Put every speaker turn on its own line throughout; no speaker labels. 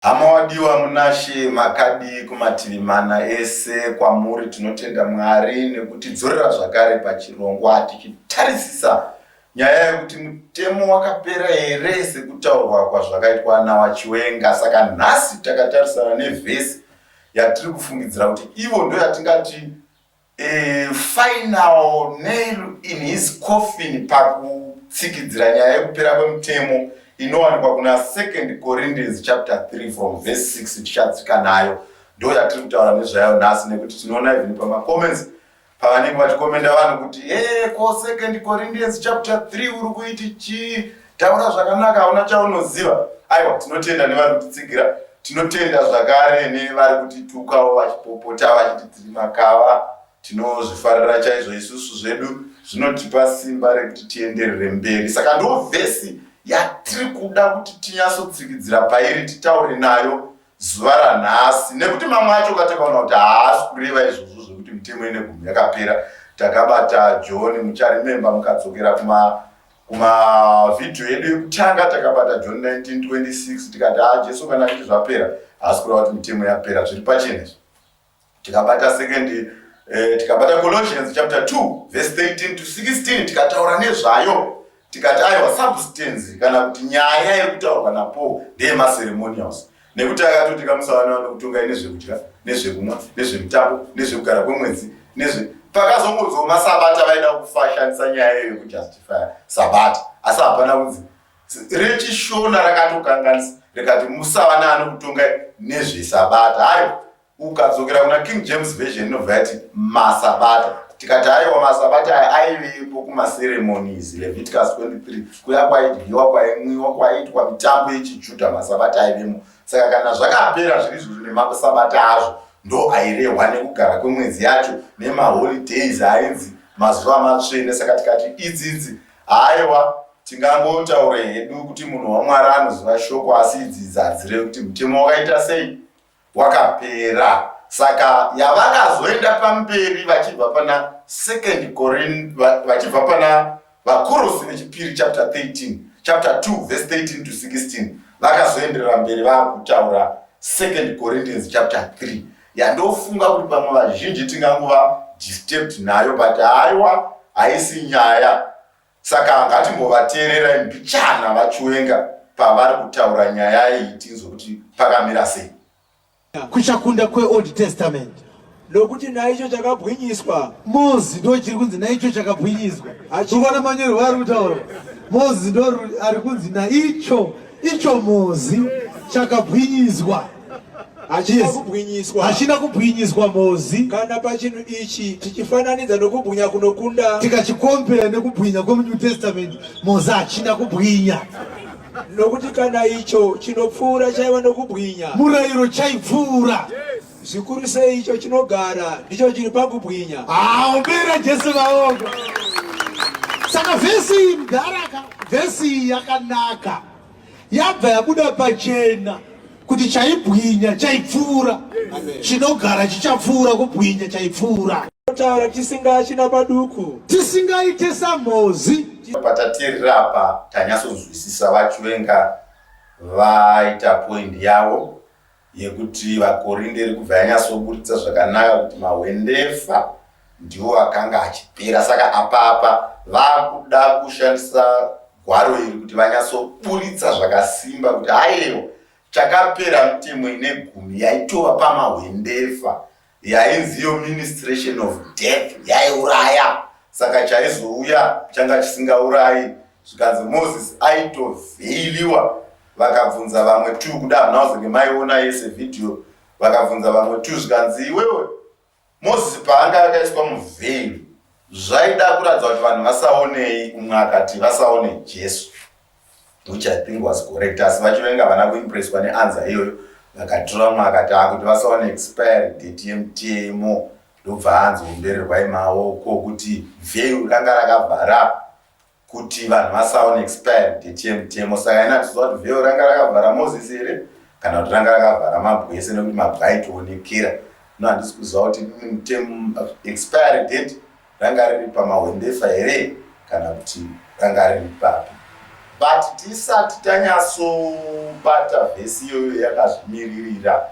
Hama wadiwa munaShe, makadii kumativi mana ese kwamuri? Tinotenda Mwari nekutidzorera zvakare pachirongwa tichitarisisa nyaya yekuti mutemo wakapera here sekutaurwa kwazvakaitwa naWaChiwenga. Saka nhasi takatarisana nevhesi yatiri kufungidzira kuti ivo ndo yatingati final nail in his coffin pakutsikidzira nyaya yekupera kwemutemo, inowanikwa kuna 2 Corinthians chapter 3 from verse 6. Tichadzika nayo, ndo yatiri kutaura nezvayo nhasi, nekuti tinoona even pamacomments pavanenge vachikomenda vanhu kuti e ko 2 Corinthians chapter 3 uri kuiti chii? Taura zvakanaka, hauna chaunoziva. Aiwa, tinotenda nevari kutitsigira, tinotenda zvakare nevari kutitukawo vachipopota vachiti tiri makava. Tinozvifarira chaizvo isusu zvedu, zvinotipa simba rekuti tienderere mberi. Saka ndo vhesi yatiri kuda kuti tinyatsotsikidzira pairi, titaure nayo zuva ranhasi, nekuti mamwe acho katakaona kuti haasi kureva izvozvo zvekuti mitemo ine gumi yakapera. Takabata John, mucharemember, mukadzokera kumavhidhiyo edu ekutanga, takabata John 1926, tikati ha, Jesu kana achiti zvapera, haasi kureva kuti mitemo yapera, zviri pachena izvi. Tikabata second tikabata Colossians chapter 2 verse 13 to 16, tikataura nezvayo, tikati aiwa, substance kana kuti nyaya iri kutaurwa naPaul ndeyemaceremonials, nekuti akatoti kamusavana vanokutongai nezvekudya, nezvekumwa, nezvemitambo, nezvekugara kwemwedzi, nezve pakazongonzwa masabata. Vaida kufashandisa nyaya iyo yekujustifya sabata, asi hapana kunzi rechiShona rakatokanganisa rikati musava neanokutongai nezvesabata. Aiwa, ukadzokera kuna King James Version inobva yati masabata. Tikati aiwa, masabata aya aivepo kumaceremonies, Leviticus 23, kuya kwaidyiwa, kwaimwiwa, kwaiitwa mitambo yechiJudha, masabata aivemo. Saka kana zvakapera zviri izvozvo nemasabata azvo, ndo airehwa nekugara kwemwedzi yacho nemaholidays ainzi mazuva matsvene. Saka tikati idzidzi, haiwa, tingangotaure hedu kuti munhu waMwari anoziva shoko, asi idzidzi hadzirevi kuti mutemo wakaita sei, wakapera. Saka yavakazoenda pamberi vachibva pana second Corin, vachibva pana Vakorosi vechipiri chapter 13, chapter 2 verse 13 to 16, vakazoenderera mberi vaakutaura 2 Corinthians chapter 3, yandofunga kuti pamwe vazhinji tingangova disturbed nayo, but haiwa, haisi nyaya. Saka ngatimbovateererai mbichana vaChiwenga pavari kutaura nyaya iyi, tinzwe kuti pakamira sei.
Kuchakunda kweOld Testament.
Nokuti naicho chakabwinyiswa.
Mozi ndo chiri kunzi naicho chakabwinyiswa. Ukaona manyorerwo ari kutaura Mozi, ndo ari kunzi naicho icho Mozi chakabwinyiswa.
Hachina kubwinyiswa.
Hachina kubwinyiswa Mozi.
Kana pachinhu ichi tichifananidza nokubwinya kunokunda,
tikachicompare nekubwinya kwemuNew Testament, Mozi hachina kubwinya.
Nokuti kana icho chinopfuura chaiva nokubwinya,
murayiro chaipfuura,
zvikuru sei icho chinogara ndicho chiri pakubwinya.
Haombera Jesu maoko. Saka vhesi iyi, mudharaka, vhesi iyi yakanaka, yabva yabuda pachena kuti chaibwinya chaipfuura, chinogara chichapfuura kubwinya chaipfuura.
Taura tisingachina paduku.
Tisingaite saMozi.
Patateerera apa tanyatsonzwisisa vaChiwenga vaita point yavo yekuti vaKorinde iri kubva yanyatsoburitsa zvakanaka kuti mahwendefa ndiwo akanga achipera. Saka apapa vakuda kushandisa gwaro iri kuti vanyatsoburitsa zvakasimba kuti aiwa, chakapera mitemo ine gumi yaitova pamahwendefa, yainzi iyo ministration of death, yaiuraya. Saka chaizouya changa chisingaurayi. Zvikanzi Moses aitovheiliwa. Vakabvunza vamwe tu, kuda hamuna kuzenge maiona yese vhidhiyo, vakabvunza vamwe tu, zvikanzi iwewe, Moses paanga akaiswa muveil zvaida kuratidza kuti vanhu vasaonei? Umwe akati vasaone Jesu, which I think was correct, asi vaChivenga havana kuimpresswa neanswer iyoyo. Vakatora umwe akati akuti vasaone expiry date yemutemo. Ndobva anzi ombererwai maoko kuti veil ranga rakavhara kuti vanhu vasaone expiry date yemutemo. Saka ina tiziva kuti veil ranga rakavhara Moses here kana kuti ranga rakavhara mabwe ese, nekuti mabwe aitoonekera. No, handisi kuziva kuti mutemo expiry date ranga riri pamahwendefa here kana kuti ranga riri papi. But tisati tanyatsobata vhesi iyoyo yakazvimiririra,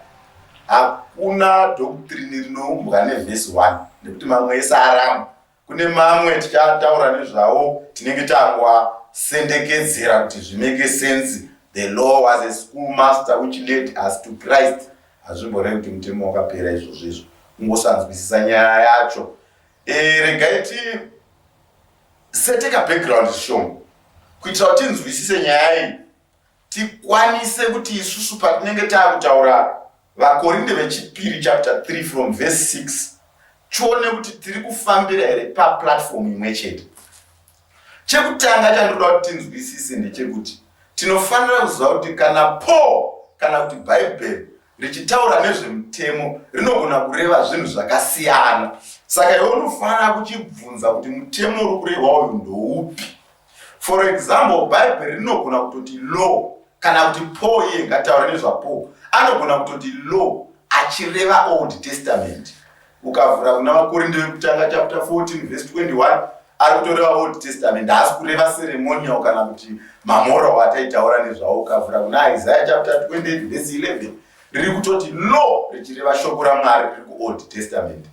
hakuna doctrine rinoumbwa nevhesi 1 nekuti mamwe ese aramba. Kune mamwe tichataura nezvawo tinenge tangoasendekedzera kuti zvimake sense. The law was a school master which led us to Christ. Hazvimborevi kuti mutemo wakapera izvozvo izvo, kungosanzwisisa nyaya yacho. E, regai ti seteka background zvishoma kuitira kuti tinzwisise nyaya iyi, tikwanise kuti isusu patinenge taakutaura VaKorinde vechipiri chapter 3 from verse 6 tione kuti tiri kufambira here paplatform imwe chete. Chekutanga chandinoda kuti tinzwisise ndechekuti tinofanira kuziva kuti kana Paul kana kuti Bhaibheri richitaura nezvemutemo rinogona kureva zvinhu zvakasiyana. Saka iwe unofanira kuchibvunza kuti mutemo uri kurehwa uyu ndoupi. For example, Bhaibheri rinogona kutoti law kana kuti Paul iye ngataure nezvaPaul anogona kutoti law achireva Old Testament. Ukavhura kuna VaKorinde vekutanga chapter 14 verse 21 ari kutoreva Old Testament, haasi kureva ceremonial kana kuti mamoral ataitaura nezvawo. Ukavhura kuna Isaiah chapter 28 verse 11 riri kutoti law richireva shoko raMwari riri kuOld Testament.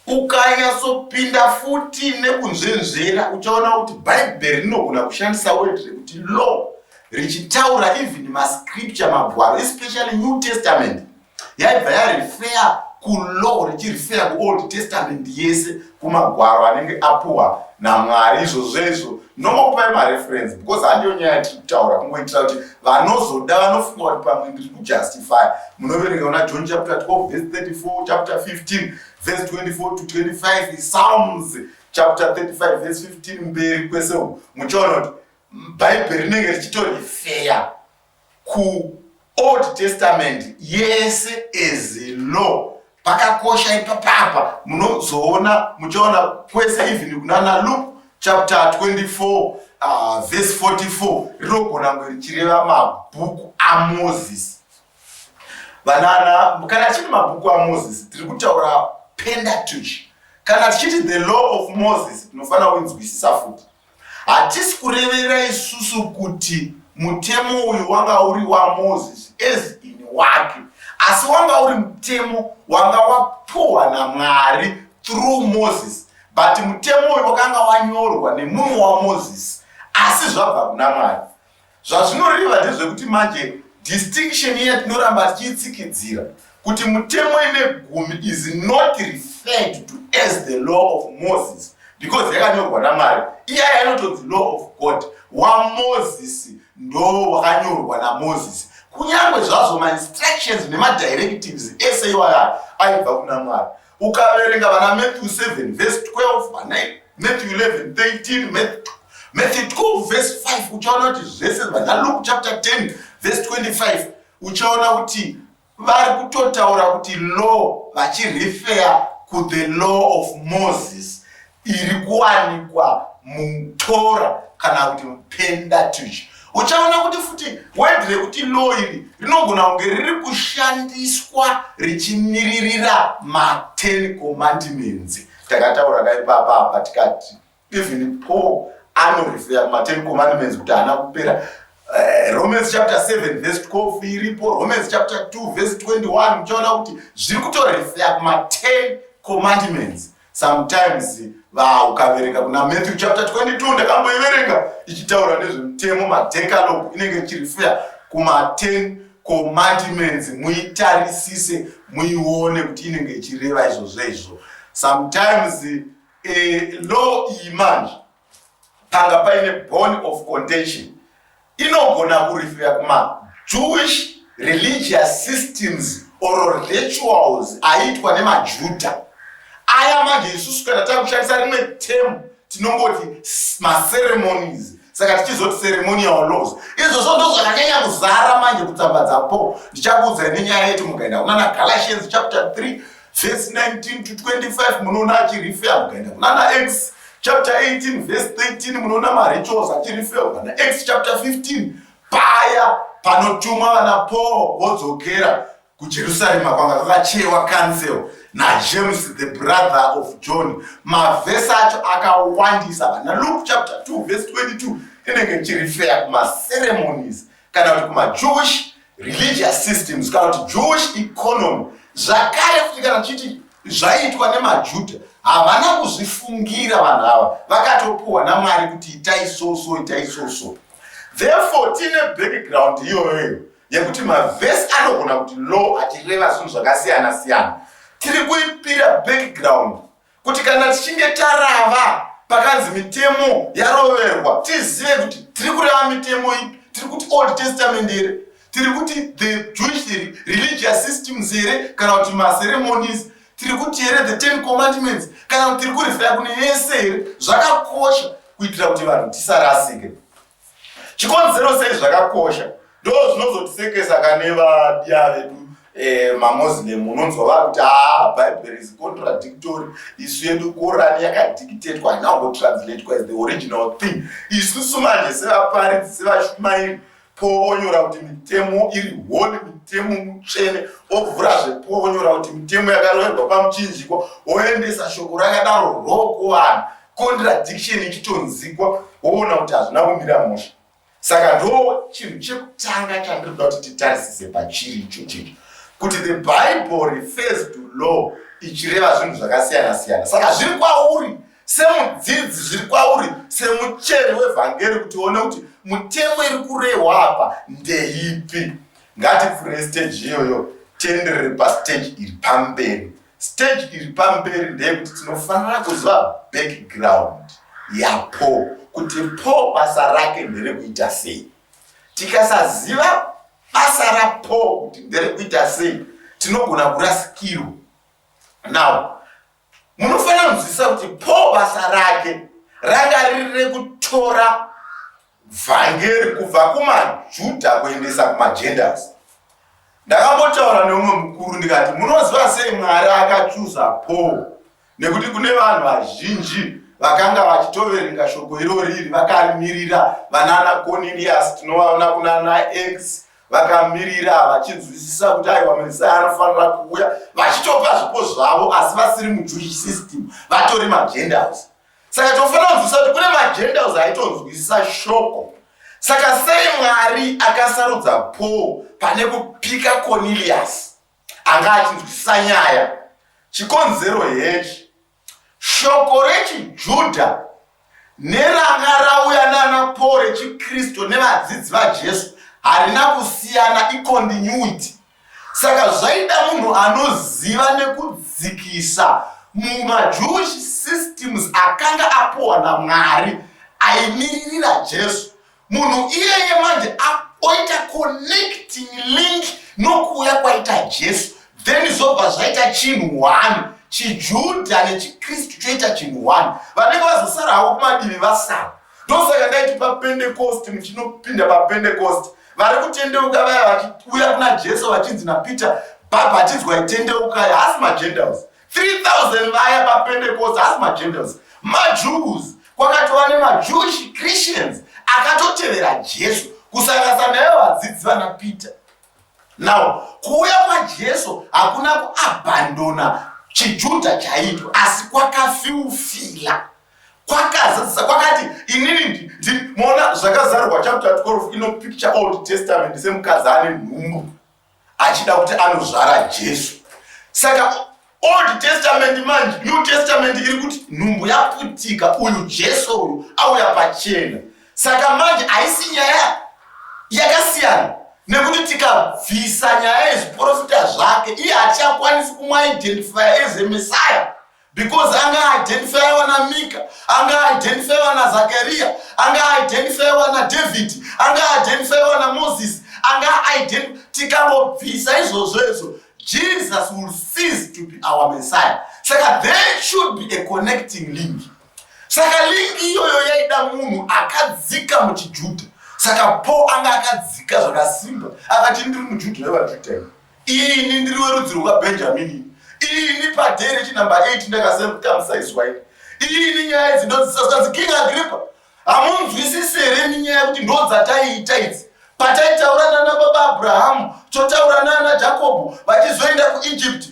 Ukanyatsopinda futi nekunzvenzvera uchaona kuti Bhaibheri rinogona kushandisa word rekuti law richitaura even mascripture magwaro especially New Testament yaibva yarefeya kulaw richirefeya kuOld Testament yese kumagwaro anenge apuhwa naMwari. Izvozvo izvo ndinongokupai mareference because handiyo nyaya yatiri kutaura, kungoitira kuti vanozoda vanofunga kuti pamwe ndiri kujustify. Munoverenga kuna John chapter 12 verse 34, chapter 15 verse 24 to 25, Psalms chapter 35 verse 15 mberi kwese uku muchaona kuti Bhaibheri rinenge richitorefeya kuOld Testament yese as law. Pakakosha ipapapa munozoona, muchaona kwese even kunana Luke chapter 24 verse 44 rinogona kunge richireva mabhuku aMoses. Vanana, kana tichiti mabhuku aMoses tiri kutaura Pentateuch. Kana tichiti the law of Moses tinofanira kuinzwisisa futi. Hatisi kurevera isusu kuti mutemo uyu wanga uri waMoses as in wake, asi wanga uri mutemo wanga wapuhwa naMwari through Moses, but mutemo uyu wakanga wanyorwa nemunhu waMoses, asi zvabva kuna Mwari. Zvazvinoreva ndezvekuti manje distinction iya tinoramba tichiitsikidzira kuti mutemo ine gumi is not referred to as the law of Moses because yakanyorwa naMwari. Iya inotonzi law of God, waMoses ndo wakanyorwa naMoses, kunyange zvazvo mainstructions nemadirectives ese iwaya aibva kuna Mwari. Ukaverenga vana Matthew 7 verse 12, vana Matthew 11 13, Matthew 12 verse 5, uchaona kuti zvese vana Luke chapter 10 verse 25, uchaona kuti vari kutotaura kuti law vachirefeya kuthe law of Moses iri kuwanikwa muTora kana kuti muPentateuch. Uchaona kuti futi word rekuti law iri rinogona kunge riri kushandiswa richimiririra ma10 commandments. Takataura kaipapa apa tikati even Paul anorefera kuma-10 commandments kuti haana kupera. Romans chapter 7 verse 12 iripo, Romans chapter 2 verse 21, muchaona kuti zviri kutorefera kuma-10 commandments. Sometimes ukaverenga kuna Matthew chapter 22, ndakamboiverenga ichitaura nezvemutemo madecalogue, inenge ichirefera kuma-10 commandments. Muitarisise muione kuti inenge ichireva izvozvo izvo. Sometimes law iyi manje panga paine bone of contention, inogona kurefera kuma-Jewish religious systems or rituals aiitwa nemaJudha aya. Manje isusu kana takushandisa rimwe term tinongoti maceremonies, saka tichizoti ceremonial laws. Izvozvo ndo zvakanyanya kuzara manje kutsamba dzaPaul. Ndichakuudzai nenyaya yetu, mukaenda kunana Galatians chapter 3 verse 19 to 25 munoona achirefera, mukaenda kunana Acts chapter 18 verse 13 munoona marituals achirefera, kana Acts chapter 15 paya panotumwa vana Paul vodzokera kuJerusarema kwanga kwakachewa council naJames the brother of John. Mavhesi acho akawandisa. Vana Luke chapter 2 verse 22 inenge ichirefeya kumaceremonies kana kuti kumajewish religious systems kana kuti jewish economy. Zvakare futi kana tichiti zvaitwa nemaJudha, havana kuzvifungira vanhu ava, vakatopuhwa naMwari kuti itai so so, itai so so. Therefore tine background iyoyoyo yekuti mavhesi anogona kuti law achireva zvinhu zvakasiyana siyana. Tiri kuipira background kuti kana tichinge tarava pakanzi mitemo yaroverwa, tizive kuti tiri kureva mitemo ipi. Tiri kuti Old Testament here? Tiri kuti the Jewish religious systems here, kana kuti maceremonies? Tiri kuti here the 10 Commandments, kana kuti tiri kurefera kune yese here? Zvakakosha kuitira kuti vanhu tisarasike. Chikonzero sei zvakakosha, ndo zvinozotisekesa kane vadiya vedu maMuslim. Unonzwa vakuti, "Ha, Bhaibheri is contradictory. Isu yedu Korani yakadictatwa, haina kungotranslatewa as the original thing." Isusu manje sevaparidzi, sevashumairi, poonyora kuti mitemo iri holy, mitemo mutsvene, ovhurazve poonyora kuti mitemo yakaroverwa pamuchinjikwa, oendesa shoko rakadaro roko vanhu, contradiction ichitonzikwa, woona kuti hazvina kumira musha. Saka ndo chinhu chekutanga chandiri kuda kuti titarisise pachiri ichochicho, kuti the Bible refers to law ichireva zvinhu zvakasiyana siyana. Saka zviri kwauri semudzidzi, zviri kwauri semucheri wevhangeri kuti uone kuti mutemo iri kurehwa apa ndeipi. Ngatipfuure stage iyoyo, tienderere pastage iri pamberi. Stage iri pamberi ndeyekuti tinofanira kuziva background yaPaul, kuti Paul basa rake nderekuita sei. Tikasaziva basa raPaul kuti nderekuita sei, tinogona kurasikirwa. Now munofanira kunzwisisa kuti Paul basa rake ranga riri rekutora vhangeri kubva kumaJudha kuendesa kumaGentiles. Ndakambotaura neumwe mukuru ndikati, "Munoziva sei Mwari akachuza Paul? Nekuti kune vanhu vazhinji vakanga vachitoverenga shoko iroriri vakarimirira, vanana Cornelius, tinovaona kunana Acts, vakamirira vachinzwisisa kuti aiwa, Mesaya anofanira kuuya, vachitopa zvipo zvavo, asi vasiri muJewish system, vatori maGentiles. Saka tinofanira kunzwisisa kuti kune maGentiles aitonzwisisa shoko. Saka sei Mwari akasarudza Paul pane kupika Cornelius anga achinzwisisa nyaya? Chikonzero hechi: shoko rechiJudha neranga rauya nana Paul rechiKristu nevadzidzi vaJesu harina kusiyana, icontinuity. Saka zvaida munhu anoziva nekudzikisa mumaJewish systems akanga apuwa naMwari aimiririra Jesu. Munhu iyeye manje oita connecting link nokuuya kwaita Jesu, then zvobva zvaita chinhu one. ChiJudha nechiKristu choita chinhu one, vanenge vazosara havo kumadivi vasara. Ndosaka ndaiti paPentecost, muchinopinda paPentecost, vari kutendeuka vaya vachiuya kuna Jesu vachinzi naPeter, "Bhabhatidzwa, itendeukai," haasi maGentiles. 3000 vaya paPentecost haasi maGentiles, maJews. Kwakatova nemaJewish Christians akatotevera Jesu, kusanganisa naivo vadzidzi vana Peter. Now kuuya kwaJesu hakuna kuabandona chiJudha chaitwa, asi kwakafulfilla, kwakazadzisa, kwakati inini moona Zvakazarurwa chapter 12 inopicture Old Testament semukadzi ane nhumbu achida kuti anozvara Jesu. Saka Old Testament manje, New Testament iri kuti nhumbu yaputika, uyu Jesu uyu auya pachena. Saka manje haisi nyaya yakasiyana, nekuti tikabvisa nyaya yezviprofita zvake, iye hatichakwanisi kumuidentifya as a Messiah, because anga identifyiwa naMika, anga identifyiwa naZakaria, anga identifyiwa naDavid, anga identifyiwa naMoses, anga tikangobvisa izvozvo izvo, Jesus will cease to be our Messiah. Saka there should be a connecting link. Saka link iyoyo yaida munhu akadzika muchiJudha. Saka Paul anga akadzika zvakasimba, akati, "Ndiri muJudha wevajudha, ini ndiri werudzi rwekwaBhenjamini, ini padhei rechinumber 8 ndakacircumciswa, ini ini nyaya idzi ndodzisaskanzi." King Agrippa, hamunzwisisi here ni nyaya yekuti ndo dzataiita idzi pataitaura nana baba Abrahamu, totaura nana Jakobho vachizoenda kuEgypt?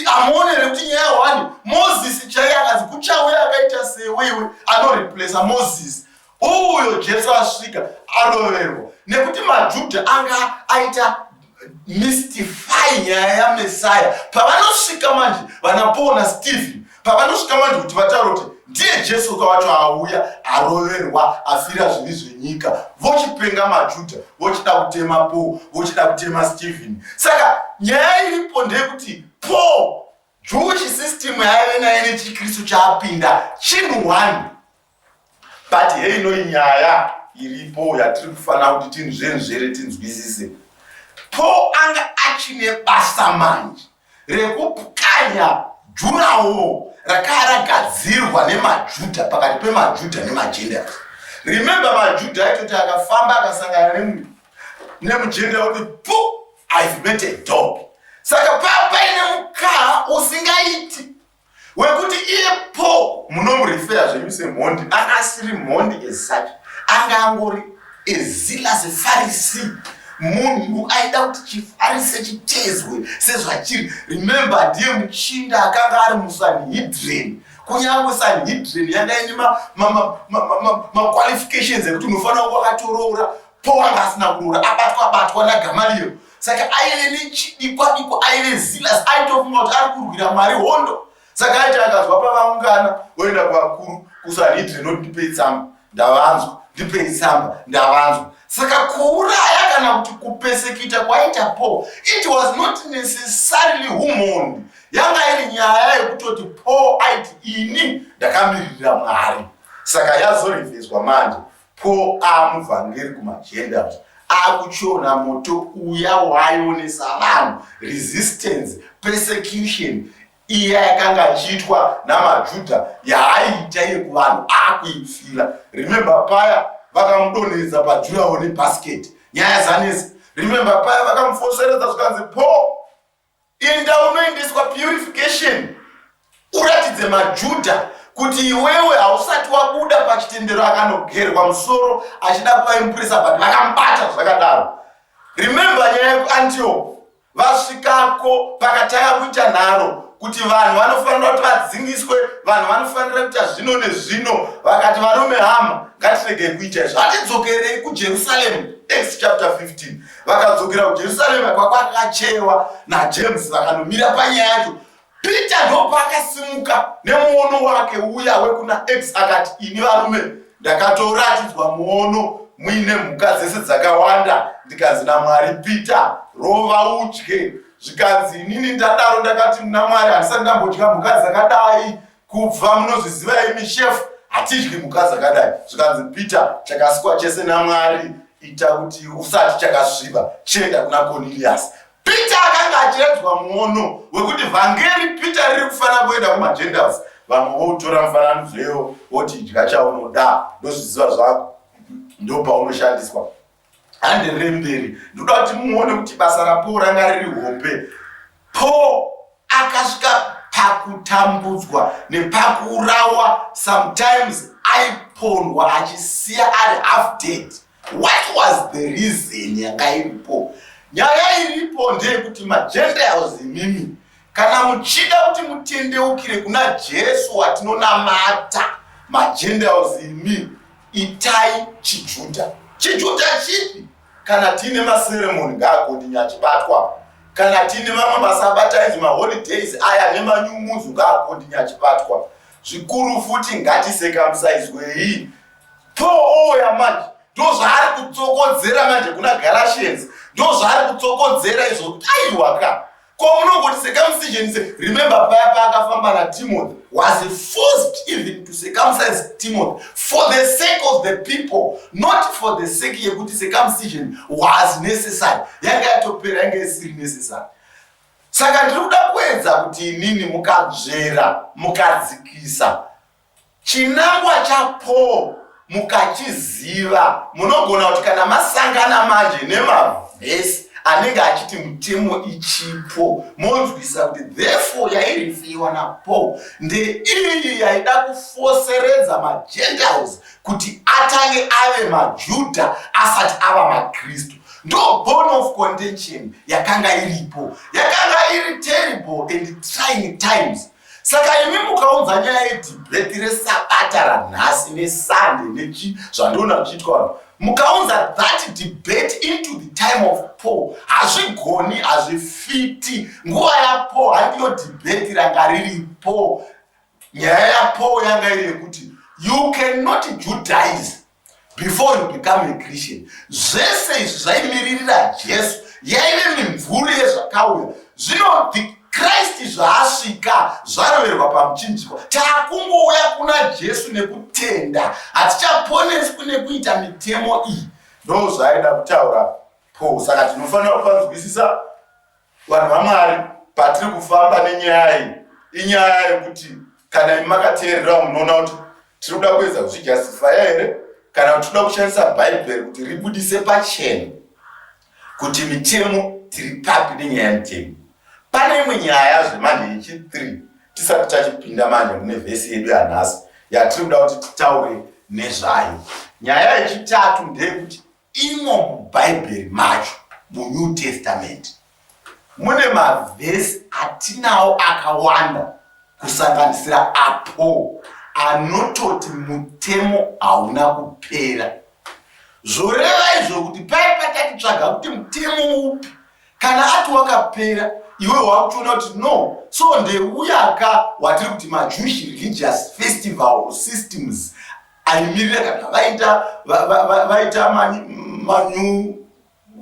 Hamuone here kuti nyaya 1, Mozisi chaiye akanzi kuchauya akaita sewewe anoreplaca Mozisi? Uyo Jesu asvika aroverwa nekuti maJudha anga aita mystify nyaya yaMesaya. Pavanosvika manje vana Paul naStephen, pavanosvika manje kuti vataure kuti ndiye Jesu ka wacho auya aroverwa afira zvivi zvenyika, vochipenga maJudha, vochida kutema Paul, vochida kutema Stephen. Saka nyaya iripo ndeyekuti Paul Jewish system yaive naye nechiKristu chaapinda chinhu one. But heinoi nyaya iripo yatiri kufanira kuti tinzvenzvere tinzwisise. Paul anga achine basa manje rekupwanya jurawo rakanga ragadzirwa nemaJudha pakati pemaJudha nemaGentiles. Remember maJudha aitoti akafamba akasangana nemujenda woti pu I've met a dog. Saka paine mukaha usingaiti wekuti iye Paul munomurifeya zvenyu semhondi, anga asiri mhondi as such, anga angori a zealous Pharisee, munhu aida kuti chifarise chitezwe sezvachiri. Remember, ndiye muchinda akanga ari muSanhedrin. Kunyange Sanhedrin yanga ine maqualifications ekuti unofanira kuva wakatoroora. Paul anga asina kuroora, abatwa abatwa naGamaliel. Saka aive nechidikwadikwa, aive zealous, aitofunga kuti ari kurwira Mwari hondo. Saka aiti akazwa pavaungana oenda kuvakuru kuSanhedrin oti ndipei tsamba, ndavanzwa, ndipei tsamba, ndavanzwa. Saka kuuraya kana kuti kupesekita kwaita Paul, it was not necessarily humhondi. Yanga iri nyaya yekutoti Paul aiti ini ndakamiririra Mwari. Saka yazorivheswa manje. Paul aamuvhangeri kumaGentiles akuchiona moto uya waaionesa vanhu, resistance, persecution iya yakanga ichiitwa namaJudha yaaiita iye kuvanhu akuipfira. Remember paya vakamudonhedza pajurawo nebasket, nyaya dzanetsa. Remember paya vakamufoseredza zvikanzi Paul Enda unoendeswa purification uratidze maJudha kuti iwewe hausati wabuda pachitendero. Akanogerwa musoro achida kuvaimpresa but vakamubata zvakadaro. Remember nyaya yekuAntioch, vasvikako pakatanga kuita nharo kuti vanhu vanofanira kuti vadzingiswe, vanhu vanofanira kuita zvino nezvino. Vakati varume hama, ngatiregei kuita izvo, hatidzokerei kuJerusaremu. Acts chapter 15. Vakadzokera kuJerusarema kwakwakachewa naJames vakanomira panyaya yacho. Peter ndopaakasimuka nemuono wake uya wekuna Acts akati, ini varume ndakatoratidzwa muono muine mhuka dzese dzakawanda, ndikanzi naMwari, Peter, rova udye. Zvikanzi inini ndadaro ndakati muna Mwari handisati ndambodya mhuka dzakadai kubva munozviziva imi chef, hatidyi mhuka dzakadai. Zvikanzi Peter, chakasikwa chese naMwari ita kuti usati chakasviba, chienda kuna Cornelius. Peter akanga achiradzwa muono wekuti vhangeri Peter riri kufanira kuenda kumaGentiles. Vamwe voutora mufananidzo iwo voti idya chaunoda, ndozviziva zvako, ndopaunoshandiswa. Handirire mberi, ndoda kuti muone kuti basa raPaul ranga riri hombe. Paul akasvika pakutambudzwa nepakuurawa, sometimes aipondwa achisiya ari half dead. What was the reason yanga iripo? Nyaya iripo ndeyekuti maGentiles imimi, kana muchida kuti mutendeukire kuna Jesu watinonamata, maGentiles imi itai chiJudha. ChiJudha chipi? Kana tiine maseremoni ngaakontinye achibatwa. Kana tiine mamwe masabata ainzi maholidays aya nemanew moons ngaakontinye achibatwa. Zvikuru futi ngatisekamusaizwei. Paul ouya manje ndozvaari kutsokodzera manje kuna Galatians, ndozvaari kutsokodzera izvo. Aiwa ka, ko munongoti circumcision se remember paya paakafamba naTimothy, was forced even to circumcise Timothy for the sake of the people, not for the sake yekuti circumcision was necessary. Yanga yatopera, yanga isiri necessary. Saka ndiri kuda kuedza kuti inini mukanzvera mukadzikisa Chinangwa chaPaul mukachiziva, munogona kuti kana masangana manje nemavhesi anenge achiti mutemo ichipo, monzwisa kuti therefore yairifiwa naPaul ndeiyi yaida kufoseredza maGentiles kuti atange ave maJudha asati ava maKristu. Ndo bone of contention yakanga iripo, yakanga iri terrible and trying times. Saka imi mukaunza nyaya yedhibheti resabata ranhasi nesande nechi zvandiona zvichiitwa vanhu mukaunza that debate into the time of Paul hazvigoni, hazvifiti. Nguva yaPaul handiyo debate ranga riripo. Nyaya yaPaul yanga iri yekuti you cannot Judaize before you become a Christian. Zvese izvi zvaimiririra Jesu, yaive mimvuri yezvakauya. Zvino the Christ zvaasvika zvaroverwa pamuchinjikwa, takungouya kuna Jesu nekutenda, hatichaponeswi nekuita mitemo iyi. Ndo zvaaida kutaura Paul. Saka tinofanira kupanzwisisa Vanhu vaMwari, patiri kufamba nenyaya iyi, inyaya yekuti kana imi makateerera munoona kuti tiri kuda kuedza kuzvijustifya here kana kuti tinoda kushandisa Bhaibheri kuti ribudise pachena kuti mitemo tiri papi nenyaya yemitemo. Pane imwe nyaya zvemanje yechi3 tisati tachipinda manje mune vhesi yedu yanhasi yatiri kuda kuti titaure nezvayo. Nyaya yechitatu ndeyekuti Imo muBhaibheri macho, muNew Testament, mune mavhesi atinawo akawanda kusanganisira aPaul anototi mutemo hauna kupera. Zvoreva izvo kuti paye patati tsvaga kuti mutemo upi kana ati wakapera iwe wakutoona kuti no so ndeuyaka watiri kuti majewish religious festival systems aimirira kana vaita vaita manew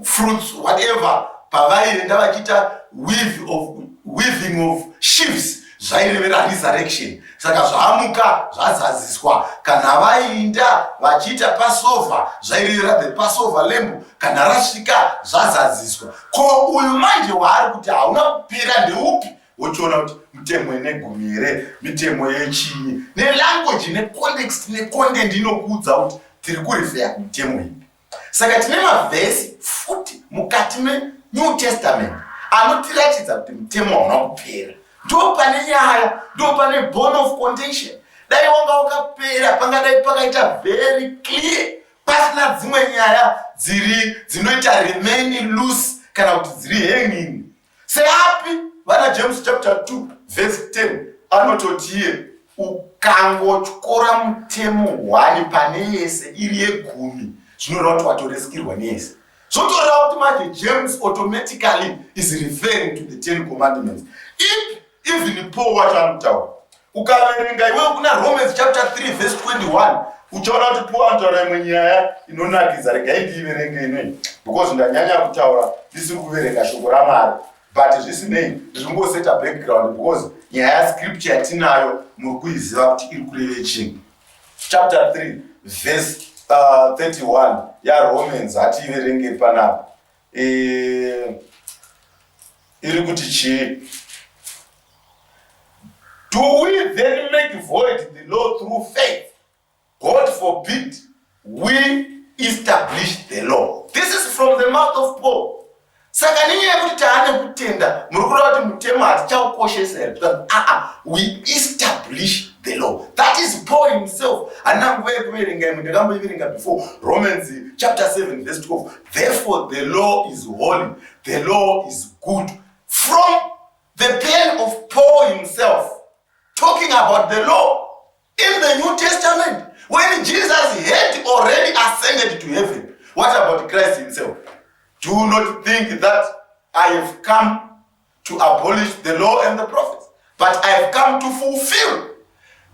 fruits whatever pavaienda vachiita weave of weaving of sheaves zvairevera resurrection saka zvaamuka zvazadziswa kana vainda vachiita passover zvairevera the passover lamb kana rasvika zvazadziswa ko uyu manje waari kuti hauna kupera ndeupi wochiona kuti mitemo inegumi here mitemo yechinyi nelanguage necontext necontent inokuudza kuti tiri kurifeya kumitemo ipi saka tine mavhesi futi mukati menew testament anotiratidza kuti mutemo hauna kupera ndo pane nyaya ndo pane bone of contention dai wanga wakapera pangadai pakaita very clear pasina dzimwe nyaya dziri dzinoita remain loose kana kuti dziri hanging Seapi vana James chapter 2 verse 10 anototi iye ukangotyora mutemo hwani pane yese iri yegumi zvinoreva kuti watoresikirwa neyese zvotoreva kuti manje James automatically is referring to the ten commandments ipi Even Paul wacho anotaura. Ukaverenga iwewe kuna Romans chapter 3 verse 21 uchaona kuti Paul anotaura imwe nyaya inonakidza. Regai ndiiverenge inoi because ndanyanya kutaura ndisiri kuverenga shoko raMwari. But zvisinei ndiri kungoseta background because nyaya yascripture yatinayo muri kuiziva kuti iri kureve chii. Chapter 3 verse 31 yaRomans hatiiverenge panapa. E, iri kuti chii? Do we then make void the law through faith? God forbid. We establish the law. This is from the mouth of Paul. Saka nenyaya yekuti taane kutenda muri kureva kuti mutemo hatichaukoshesa here? Because aa we establish the law. That is Paul himself. Handina nguva yekuverenga imwe ndakamboiverenga before Romans chapter 7 verse 12. Therefore the law is holy, the law is good. From the pen of Paul himself talking about the law in the New Testament when Jesus had already ascended to heaven. What about Christ himself? Do not think that I have come to abolish the law and the prophets, but I have come to fulfill.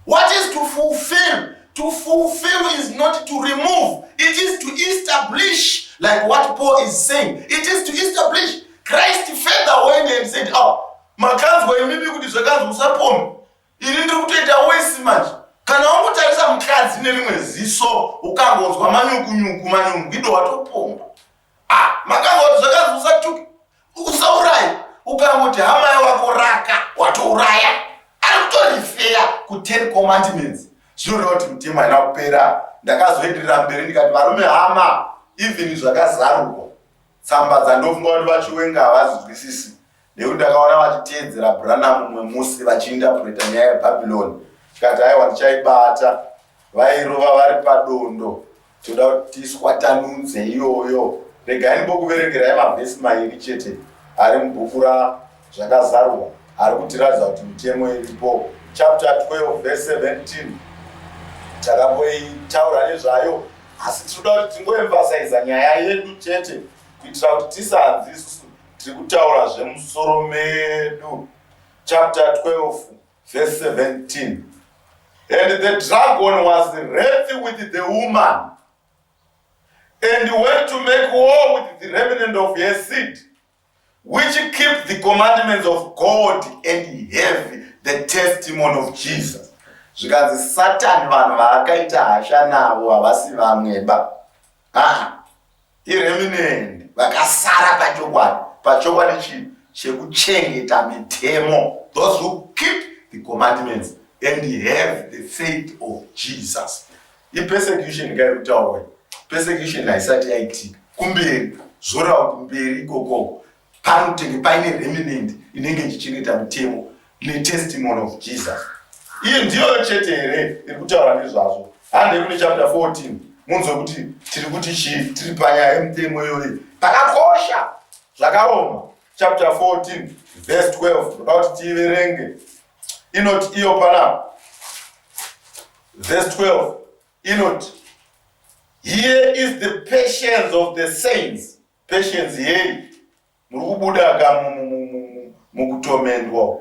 What is to fulfill? To fulfill is not to remove, it is to establish, like what Paul is saying. It is to establish. Christ further went and said, Oh, makanzwa imimi kuti zvakanzi usapombe ini ndiri kutoita wesi manje kana wangotarisa mukadzi nerimwe ziso ukangonzwa manyukunyuku manyungwido watopomba ah, makanzwa kuti zvakanzi usatuke usauraye ukangoti hama yawako raka watouraya ari kutorifeya kuten commandments zvinoreva kuti mutemo haina kupera ndakazoenderera mberi ndikati varume hama even zvakazarurwa tsamba dzandofunga kuti vachiwenga havazinzwisisi nekuti ndakaona vachiteedzera Branham mumwe musi vachiinterpreta nyaya yeBabylon tikati aiwa ndichaibata vairova vari padondo toda kuti tiswatanudze iyoyo regai ndimbokuverengerai mavhesi mairi chete ari mubhuku razvakazarurwa. ari kutiratidza kuti mitemo iripo. Chapter 12 verse 17 takamboitaura nezvayo, asi tinoda kuti tingoemphasiza nyaya yedu chete kuitira kuti tisanzi isusu tiri kutaura zvemusoro medu. Chapter 12 verse 17 And the dragon was wrath with the woman and went to make war with the remnant of her seed, which keep the commandments of God and have the testimony of Jesus. Zvikanzi Satani vanhu vaakaita hasha navo havasi vamweba. Ah, ireminend vakasara pachokwadi. Pachokwadi chii? Chekuchengeta mitemo. Those who keep the commandments and have the faith of Jesus. Ipersecution ka iri kutaurwa iyi. Persecution haisati yaitika. Kumberi zvoreva kuti mberi ikoko panotenge paine remnant inenge ichichengeta mutemo netestimony of Jesus. Iyi ndiyo chete here iri kutaura nezvazvo? Handei kune chapter 14 munzwe kuti tiri kuti chii, tiri panyaya yemutemo iyoyi. Pakakosha zvakaoma. Chapter 14 verse 12 ndoda kuti tiiverenge. Inoti iyo panapa verse 12 inoti here is the patience of the saints. Patience yei? Muri kubuda ka mukutomendwa,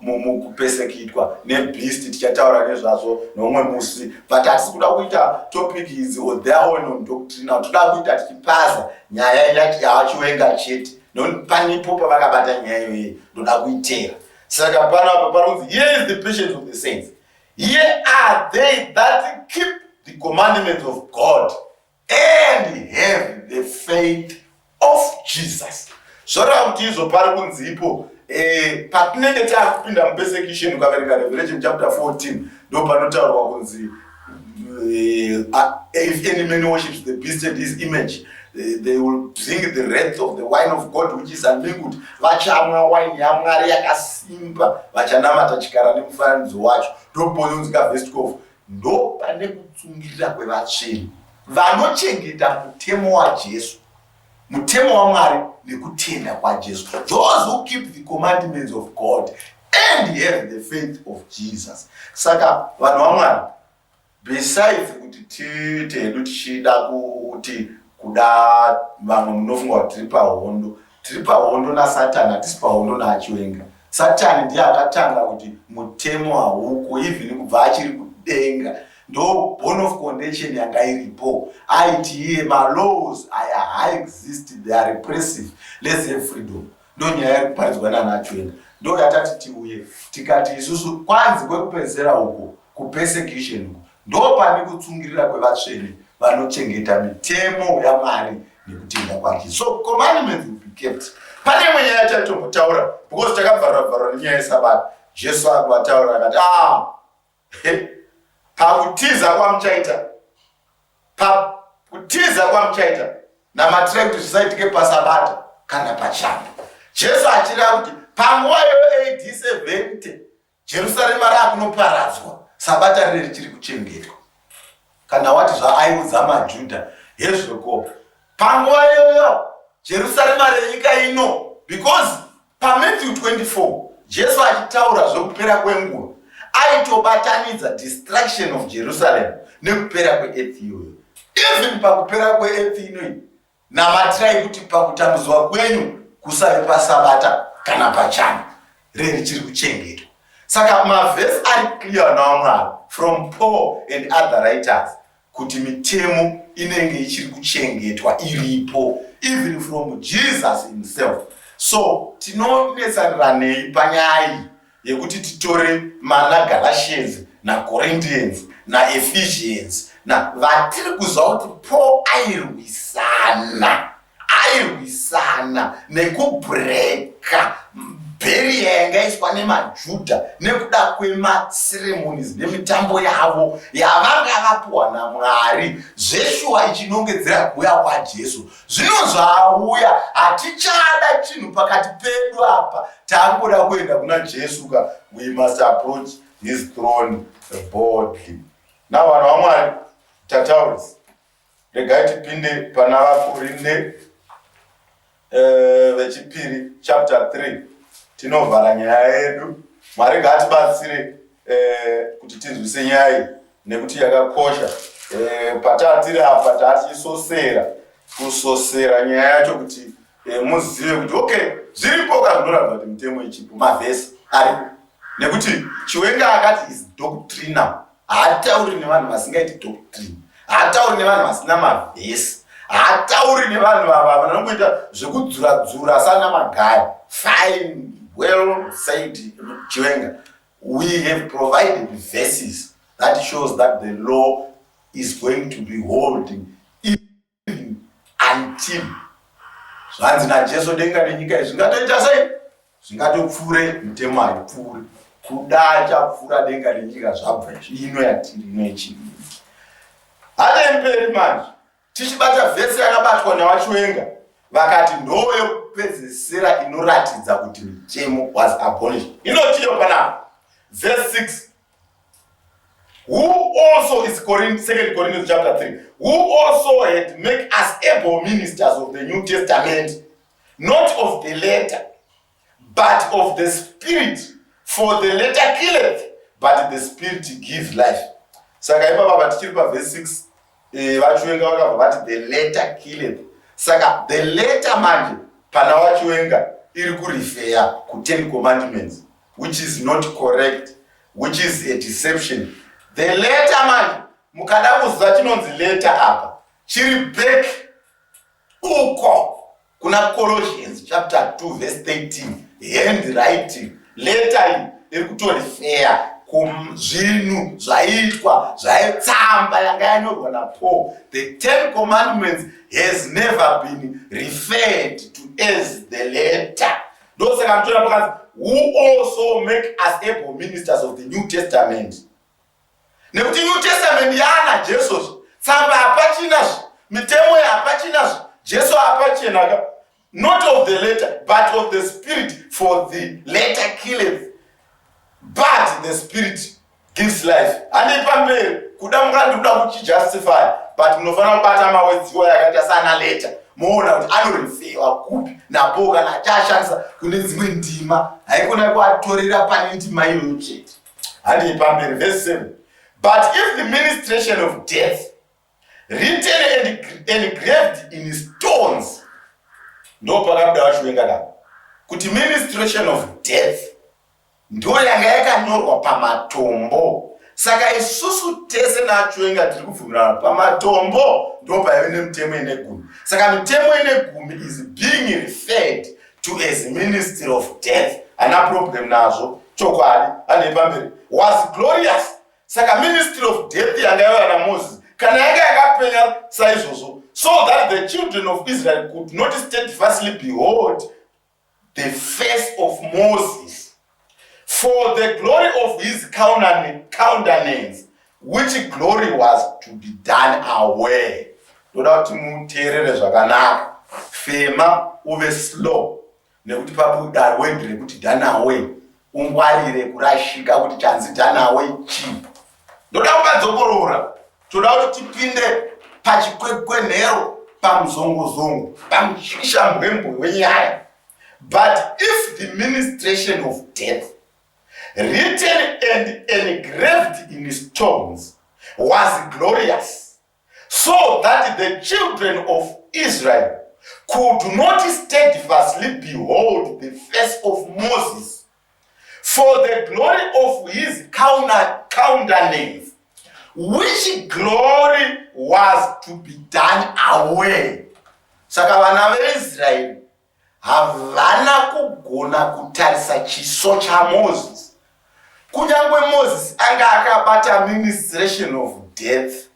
mukupesekitwa nebeast. Tichataura nezvazvo neumwe musi, but hatisi kuda kuita topic idzi or their own on doctrinal. Toda kuita tichipaza nyaya yaVaChiwenga chete, nokuti panipo pavakabata nyaya iyoyi, ndoda kuitera. Saka panapa panonzi here is the patience of the saints, here are they that keep the commandments of God and have the faith of Jesus. Zvoreva kuti izvo pari kunzipo eh, patinenge taakupinda mupersecution. Ukaverenga Revelation chapter 14 ndo panotaurwa kunzi if any man worships the beast and his image, they will drink the wrath of the wine of God which is unmingled. Vachamwa wine yaMwari yakasimba, vachanamata chikara nemufananidzo wacho. Ndopononzi ka verse 12 ndo pane kutsungirira kwevatsvene vanochengeta mutemo waJesu, mutemo waMwari nekutenda kwaJesu. Those who keep the commandments of God and have the faith of Jesus. Saka vanhu vaMwari, besides kuti tiite hedu tichida kuti kuda vamwe munofunga kuti tiri pahondo, tiri pahondo naSatani, hatisi pahondo naaChiwenga. Satani ndiye akatanga kuti mutemo hauko, even kubva achiri kudenga. Ndo bone of contention yanga iripo. Aiti iye malaws aya haaexist, they are repressive, let's have freedom. Ndo nyaya iri kuparidzwa nanaChiwenga, ndo yatati tiuye tikati isusu kwanzi kwekupedzisira uko kupersecution uko ndo pane kutsungirira kwevatsvene vanochengeta mitemo yaMwari nekutenda kwake. So commandments will be kept. Pane imwe nyaya yataitombotaura because takabvarura bvarura nenyaya yesabata. Jesu akuvataura akati, ah, pakutiza kwamuchaita, pakutiza kwamuchaita, namatirai kuti zvisaitike pasabata kana pachando. Jesu achireva kuti panguva iyoyo AD 70 Jerusarema raakunoparadzwa, sabata rine richiri kuchengetwa. Kana wati zvaaiudza maJudha hezvoko panguva iyoyo Jerusarema renyika ino, because paMatthew 24 Jesu achitaura zvekupera kwenguva aitobatanidza destruction of Jerusalem nekupera kweearth iyoyo. Even pakupera kweearth inoyi, namatirai kuti pakutambudzwa kwenyu kusave pasabata kana pachando, rerichiri kuchengetwa. Saka mavhesi ari clear nawaMwari from Paul and other writers kuti mitemo inenge ichiri kuchengetwa iripo, even from Jesus himself. So tinonetsaniranei panyaya iyi yekuti titore mana Galatians naCorinthians naEphesians na vatiri kuziva kuti Paul airwisana airwisana nekubreaka bheriya yanga iswa nemaJudha nekuda kwemaceremonies nemitambo yavo yavanga vapuwa naMwari, zveshuwa ichinongedzera kuuya kwaJesu. Zvino zvauya, hatichada chinhu pakati pedu apa, taangoda kuenda kuna Jesu ka. We must approach his throne boldly. Now vanhu vaMwari, tataurisa, regai tipinde pana Vakorinde vechipiri chapter 3. Tinovhara nyaya yedu. Mwari ngaatibatsire eh, kuti tinzwise nyaya iyi nekuti yakakosha. Eh, patatiri apa tatichisosera kusosera nyaya yacho kuti eh, muzive kuti okay zviripo ka zvinoratidza kuti mitemo ichipo mavhesi aripo nekuti Chiwenga akati is doctrinal haatauri nevanhu vasingaiti doctrine haatauri nevanhu vasina mavhesi haatauri nevanhu vava vanongoita zvekudzura-dzura sana magaya fine well said Chiwenga we have provided verses that shows that the law is going to be holding even until zvanzi naJesu denga nenyika izvi zvingatoita sei zvingatopfuure mitemo haipfuuri kuda achapfuura denga nenyika zvabva izvi ino yatiri ino yechiviri hatemberi manje tichibata vhesi yakabatwa naVaChiwenga vakati ndo yekupedzesera inoratidza kuti mitemo was abolished inotiyo panapa verse 6 who also is Corinth, 2 Corinthians chapter 3 who also had make us able ministers of the New Testament not of the letter but of the Spirit for the letter killeth but the Spirit gives life saka ipapa tichiri pavhesi 6 eh, VaChiwenga vakabva vati the letter killeth saka the letter manje pana VaChiwenga iri kurefer ku10 commandments which is not correct which is a deception the letter manje mukada kuziva chinonzi letter apa chiri back uko kuna Colossians chapter 2 verse 13 handwriting letter iyi iri kutorefer kuzvinhu zvaiitwa zvaitsamba yanga yanyorwa naPaul the Ten Commandments has never been referred to as the letter ndosaka mutoona pakanzi who also make us able ministers of the New Testament nekuti New Testament yaana Jesu tsamba hapachinazve mitemo hapachinazve Jesu hapachinaka not of the letter but of the Spirit for the letter killeth but the Spirit gives life handei pamberi kuda mungandi kuda kuchijustify but munofanira kubata mawords yakaita sana letter moona kuti anoreferwa kupi napo kana achiashandisa kune dzimwe ndima haikona kuatorera pane ndima iyoyo chete handei pamberi verse 7 but if the ministration of death written and engraved in stones ndo pakabuda VaChiwenga ka kuti ministration of death ndo yanga yakanyorwa pamatombo saka isusu tese naChiwenga tiri kubvumirana pamatombo ndo paive nemitemo ine gumi saka mitemo ine gumi is being referred to as ministry of death hana problem nazvo chokwadi handei pamberi was glorious saka ministry of death yanga yauya naMoses kana yanga yakapenya saizvozvo so that the children of Israel could not steadfastly behold the face of Moses for the glory of his countenance which glory was to be done away ndoda kuti muteerere zvakanaka fema uve slow nekuti pabuda word rekuti done away ungwarire kurashika kuti chanzi done away chii ndoda kupadzokorora toda kuti tipinde pachikwekwenhero pamuzongozongo pamuchishambwembwe wenyaya but if the ministration of death written and engraved in stones was glorious so that the children of Israel could not steadfastly behold the face of Moses for the glory of his countenance which glory was to be done away saka vana veIsraeri havana kugona kutarisa chiso chaMoses kunyange Moses anga akabata ministration of death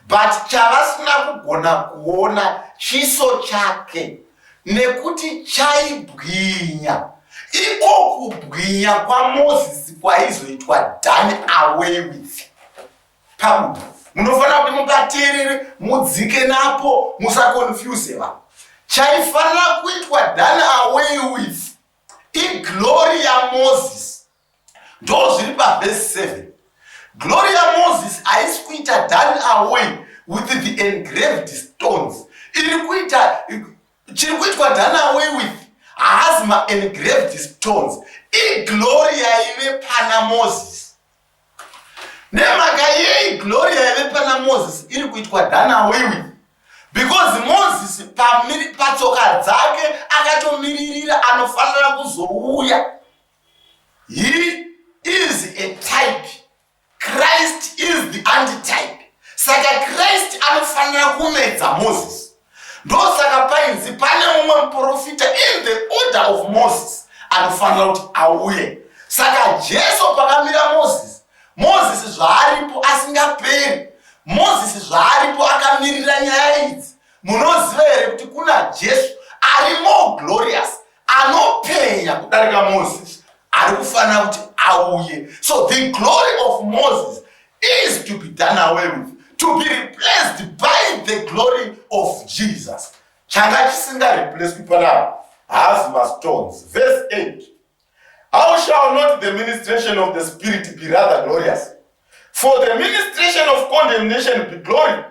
but chavasina kugona kuona chiso chake nekuti chaibwinya iko kubwinya kwaMozisi kwaizoitwa done away with pabuda munofanira kuti mupateerere mudzike napo musaconfuse vanhu chaifanira kuitwa done away with iglory yaMoses ndo zviri pavhesi 7 glory yaMoses haisi kuita done away with the engraved stones iri kuita chiri kuitwa done away with haazi Haasi maengraved stones, iglory yaive pana Moses. Nemhaka yei glory yaive pana Moses iri kuitwa done away with? Because Moses patsoka dzake akatomiririra anofanira kuzouya. He is a type. Christ is the antitype. Saka Christ anofanira kumedza Moses. Ndosaka painzi pane mumwe muprofita in the order of Moses anofanira kuti auye. Saka Jesu pakamira Moses, Moses zvaaripo asingaperi, Moses zvaaripo akamirira nyaya idzi. Munoziva here kuti kuna Jesu ari more glorious anopenya kudarika Moses ari kufanira kuti auye. So the glory of Moses is to be done away with, to be replaced by the glory of Jesus. Changa chisinga replaced panapa haazi mastones. Verse 8. How shall not the ministration of the Spirit be rather glorious? For the ministration of condemnation be glory.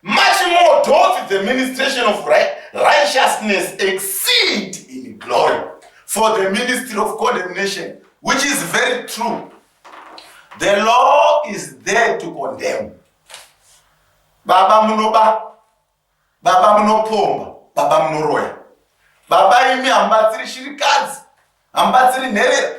Much more doth the ministration of righteousness exceed in glory. For the ministry of condemnation, which is very true, the law is there to condemn. Baba munoba, baba munopomba, baba munoroya. Baba imi hamubatsiri shirikadzi, hamubatsiri nherera.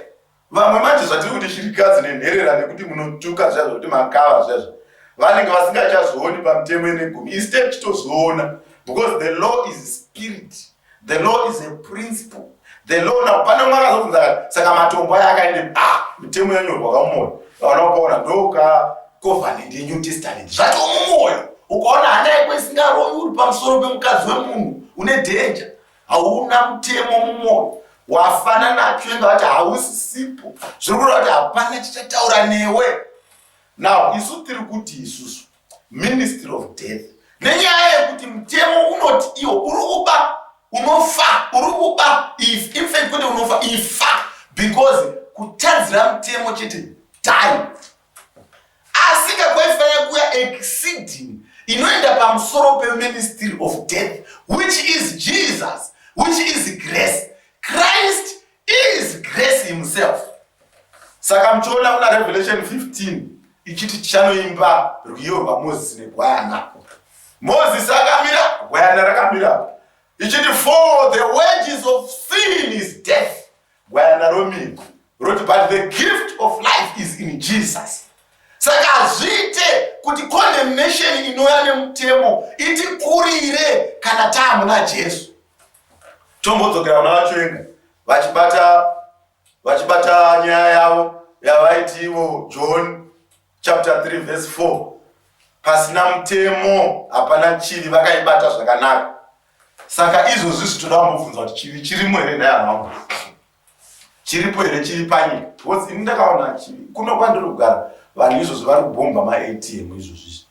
Vamwe manje zvatiri kuti shirikadzi nenherera nekuti munotuka zviya zvekuti makava zviya zviya vanenge vasingachazvioni pamutemo yenegumi isu tee tichitozoona because the law is spirit the law is a principle the law now pane umwe akazobvunza kati saka matombo aya akaende ah mitemo yanyorwa kamumoyo vaona ukaona ndoka covenant yenew testament zvatomumoyo ukaona hana yako isingarovi uri pamusoro pemukadzi wemunhu une danger hauna mutemo mumwoyo wafana nacho inga vati hausisipo zviri kureva kuti hapana chichataura newe now isu tiri kuti isusu ministry of death nenyaya yekuti mutemo unoti iwo uri kuba unofa uri kuba if infact kwete unofa ifa because kutadzira mutemo chete die Asika kwaifanira kuya exceeding inoenda pamusoro peministry of death which is Jesus which is grace. Christ is grace himself. Saka muchiona kuna Revelation 15 ichiti tichanoimba rwiyo rwaMoses negwayana. Moses akamira, gwayana rakamira. Ichiti for the wages of sin is death. Gwayana romira roti but the gift of life is in Jesus. Saka hazviite kuti condemnation inouya nemutemo itikurire kana taamuna Jesu. Tombodzokera kuna vaChiwenga vachibata vachibata nyaya yavo yavaiti ivo John chapter 3 verse 4 pasina mutemo hapana chivi vakaibata zvakanaka saka izvozvi zvitoda kumbobvunza kuti chivi chirimo here nhai hama vangu chiripo here chiri panyika because ini ndakaona chivi kuno kwandiri kugara vanhu izvozvi vari kubhomba maatm izvozvi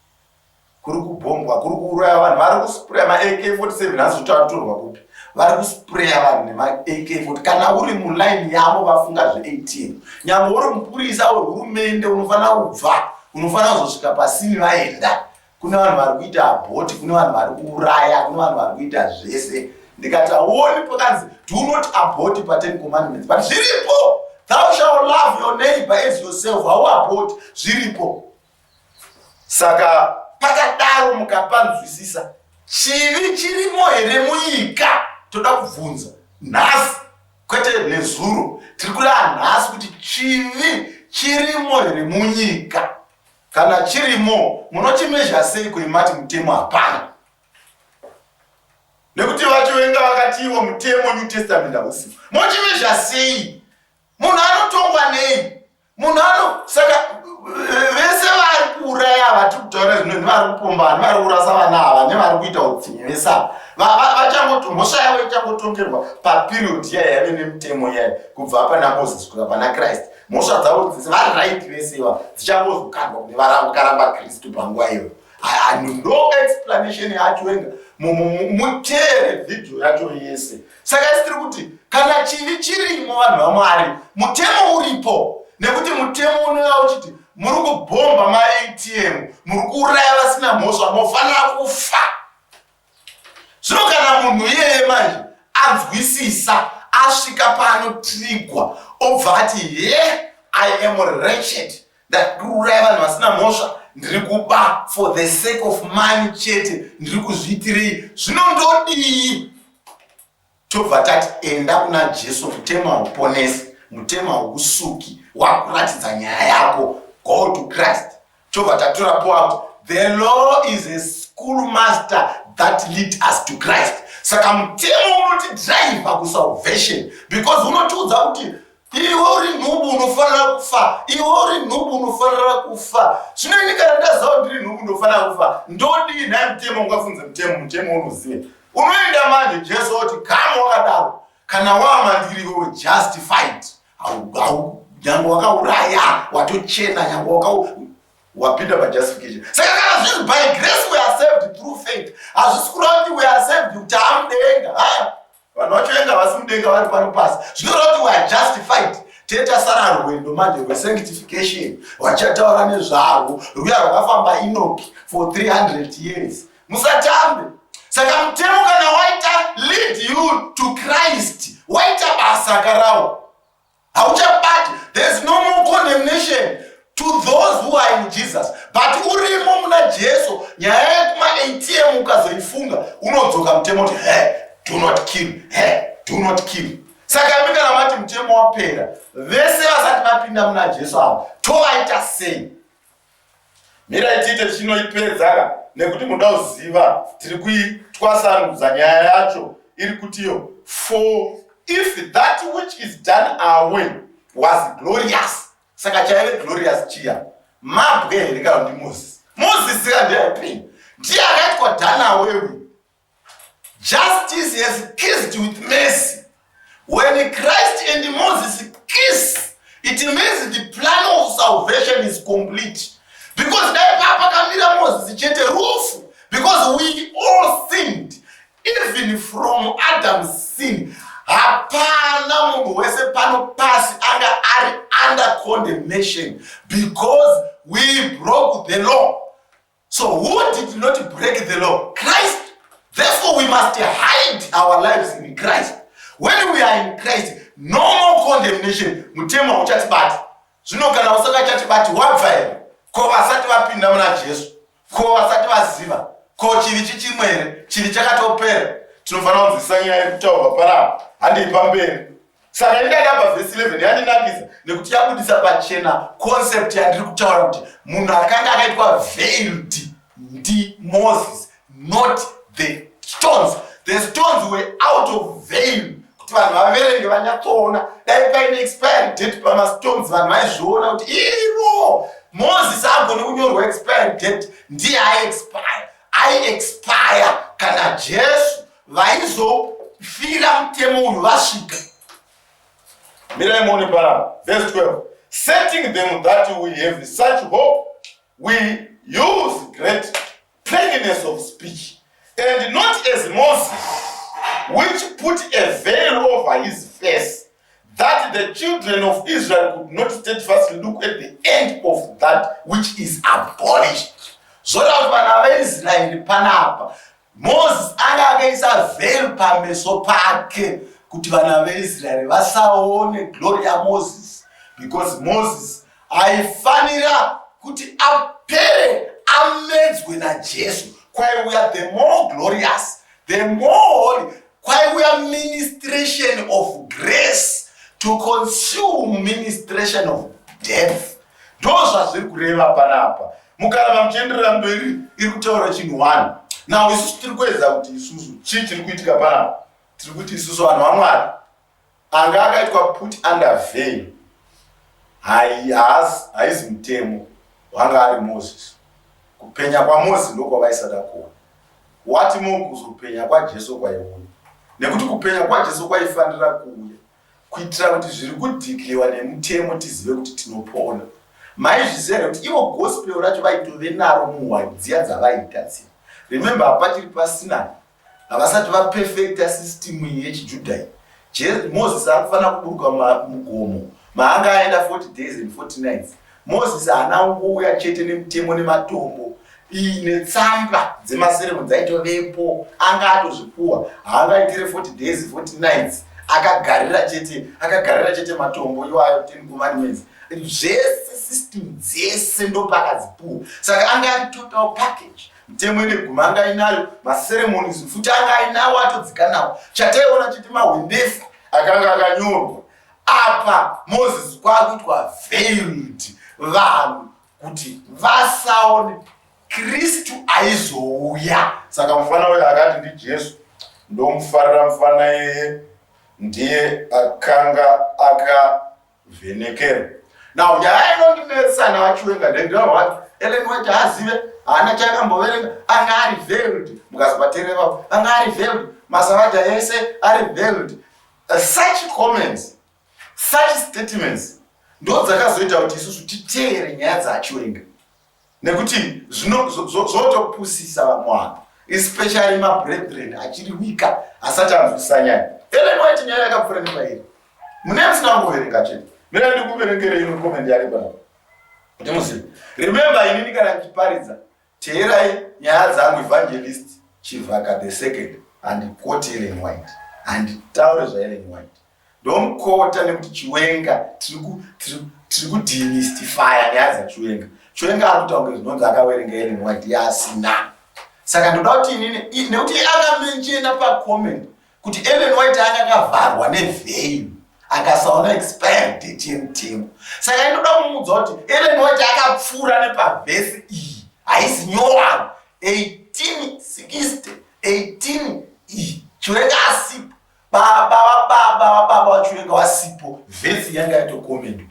kuri kubhombwa kuri kuuraya vanhu vari kuspreya maak 47 nhasi zvoti akutorwa kupi vari kuspreya vanhu nemaak 40 kana uri muline yavo vafunga zveatm nyangwe uri mupurisa wehurumende unofanira kubva unofanira kuzosvika pasini vaenda Kune vanhu vari kuita abhoti, kune vanhu vari kuuraya, kune vanhu vari kuita zvese. Ndikati hauoni pakanzi do not abort pa 10 commandments, but zviripo. Thou shall love your neighbor as yourself. Hau abort, zviripo. Saka pakadaro mukapanzwisisa chivi chirimo here munyika? Toda kubvunza nhasi kwete nezuro, tiri kureva nhasi kuti chivi chirimo here munyika? Kana chirimo munochimezha sei kuimati mutemo hapana? Nekuti vachivenga vakati ivo mutemo New Testament hausi. Mochimezha sei? Munhu anotongwa nei? Munhu ano saka vese vari kuuraya ava tiri kutaura zvino nevari kupomba nevari kurasa vana ava nevari kuita utsinye vese ava vachangoto mhosva yavo ichangotongerwa paperiod iya yaive nemutemo iyaya kubva pana Moses kusvika pana Christ mhosva dzavo dzese vari right vese iva dzichangozokandwa kune vakaramba kristu panguva iyoyo no explanation yacho enga muteere vhidhiyo yacho yese saka isi tiri kuti kana chivi chirimo vanhu vamwari mutemo uripo nekuti mutemo unouya uchiti muri kubhomba maatm muri kuuraya vasina mhosva mofanira kufa Zvino kana munhu iyeye manje anzwisisa Asvika paanotrigwa obva ati, he, I am wretched, ndakuuraya vanhu vasina mhosva, ndiri kuba for the sake of money chete, ndiri kuzviitirei, zvino ndodii? Tobva tati enda kuna Jesu, mutemo hauponesi, mutemo haukusuki, wakuratidza nyaya yako, go to Christ. Tobva tatora poapo, the law is a school master that lead us to Christ. Saka mutemo unotidriver kusalvation because unotiudza kuti iwe uri nhubu unofanira kufa, iwe uri nhubu unofanira kufa. Zvino ini kana ndaziva ndiri nhubu ndofanira kufa, ndodii nhai mutemo? Ungafunze mutemo, mutemo unoziva unoenda manje. Jesu oti kama wakadaro, kana wamandiri iwewe justified, nyange wakauraya watochena, nyange wapinda pajustification. Saka kana zvinzi by grace we are saved through faith, hazvisi kureva kuti we are saved kuti amudenga. Vanhu vacho venga vasi mudenga, vari pano pasi. Zvinoreva kuti we are justified. Tee tasara rwendo manje rwesanctification rwachataura nezvarwo, rwuya rwakafamba Enoki for 300 years. Musatambe. Saka mutemo kana waita lead you to Christ, waita basa karawo, hauchabati. There is no more condemnation to those who are in Jesus. But urimo muna Jesu, nyaya yekuma ATM ukazoifunga, unodzoka mutemo kuti he, do not kill, he, do not kill. Saka imi kana mati mutemo wapera, vese vasati vapinda muna Jesu ava tovaita sei? Mirai tiite tichinoipedza, nekuti muda kuziva tiri kuitwasanudza nyaya yacho iri kutiyo. For if that which is done away was glorious, saka chaive glorious chiya mabwe here kana kuti Moses? Moses ka ndiye aipenya, ndiye akaitwa done away with. Justice has kissed with mercy. When Christ and Moses kiss, it means the plan of salvation is complete. Because dai papakamira Moses chete, rufu, because we all sinned, even from Adam's sin. Hapana munhu wese pano pasi anga ari under condemnation because we broke the law. So who did not break the law? Christ. Therefore we must hide our lives in Christ. When we are in Christ, no more condemnation. Mutemo hauchatibati. Zvino kana usakachatibati, wabva here? Ko vasati vapinda muna Jesu, ko vasati vaziva, ko chivi chichimwe here? Chivi chakatopera. Tinofanira kunzwisisa nyaya yekutaurwa panapa. Handei pamberi. Saka indada pavhesi 11 yandinakisa nekuti yabudisa pachena concept yandiri kutaura, kuti munhu akanga akaitwa veiled ndi Moses, not the stones. The stones were out of veil kuti vanhu vaverenge vanyatsoona. Dai paine expiry date pamastones, vanhu vaizviona kuti iro Moses agone kunyorwa expiry date, ndiye aiexpire. Aiexpire kana Jesu vaizofira mutemo uyu vasvika. Mirai muone panapa verse 12: Setting them that we have such hope, we use great plainness of speech, and not as Moses, which put a veil over his face, that the children of Israel could not steadfastly look at the end of that which is abolished. Zvoreva kuti vana veIsraeri panapa, Moses anga akaisa veil pameso pake kuti vana veIsraeri vasaone glory yaMoses, because Moses aifanira kuti apere amedzwe naJesu. Kwaiuya the more glorious, the more holy, kwaiuya ministration of grace to consume ministration of death. Ndo zvazviri kureva panapa. Mukaramba muchienderera mberi, iri kutaura chinhu one. Now isusu tiri kuedza kuti isusu chii chiri kuitika panapa? Tiri kuti isusu vanhu vaMwari, anga akaitwa put under veil haizi mutemo, wanga ari Moses. Kupenya kwaMoses ndokwavaisada kuona. Wati mo kuzopenya kwaJesu kwaiuya, nekuti kupenya kwaJesu kwaifanira kuuya kuitira kuti zviri kudhikliwa nemutemo tizive kuti tinopona. Maizviziva here kuti ivo gospel racho vaitove naro muhwai dziya dzavaiita dziya? Remember, hapachiri paSinai, havasati vaperfecta system iyi yechiJudha iyi. Moses ari kufanira kuburuka mugomo maanga aenda 40 days and 40 nights. Moses haana kungouya chete nemutemo nematombo iyi netsamba dzemaseremo, dzaitovepo, anga atozvipuwa. Haangaitire 40 days 40 nights. Akagarira chete, akagarira chete matombo iwayo 10 commandments. Zvese system dzese ndopakadzipuwa. Saka anga ari total package. Mitemo ine guma anga ainayo, maceremonies futi anga ainawo atodzikanawo. Chataiona chete mahwendefa akanga akanyorwa. Apa Moses kwakuitwa veiled vanhu kuti vasaone Kristu aizouya. Saka mufana uyo akati ndiJesu, ndomufarira mufana iyeye, ndiye akanga akavhenekerwa. Now nyaya inondinetsa naVaChiwenga ndendinohwa Ellen White haazive, haana chaakamboverenga, anga ari veiled, mukazovateerera ipapo, anga ari veiled, masavadha ese ari veiled. Such comments Such statements ndodzakazoita kuti isusu titeere nyaya dzaChiwenga nekuti zvotopusisa vamwe vanhu especially mabrethren achiri wika asati anzwisisa nyaya. Ellen White nyaya yakapfuura nepairi mune musina kungoverenga chete. Mira ndikuverengere imwe comment yake panapa kuti muzive. Remember inini kana ndichiparidza Teerai nyaya dzangu Evangelist Chivhaka the second handikoti Ellen White handitaure zvaEllen White ndomukota nekuti Chiwenga tiri kudemystifya nyaya dzaChiwenga. Chiwenga ari kutaura kunge zvinonzi akawerenga Ellen White yaasina. Saka ndoda kuti inini nekuti akamenjena pacomment kuti Ellen White anga akavharwa neveil akasaona expiry date yemutemo saka inoda kumuudza kuti Ellen White akapfuura nepavhesi iyi haisi nyowani 1860 18 e Chiwenga asipo baba vababa vababa vaChiwenga wasipo vhesi yanga yatokomendwa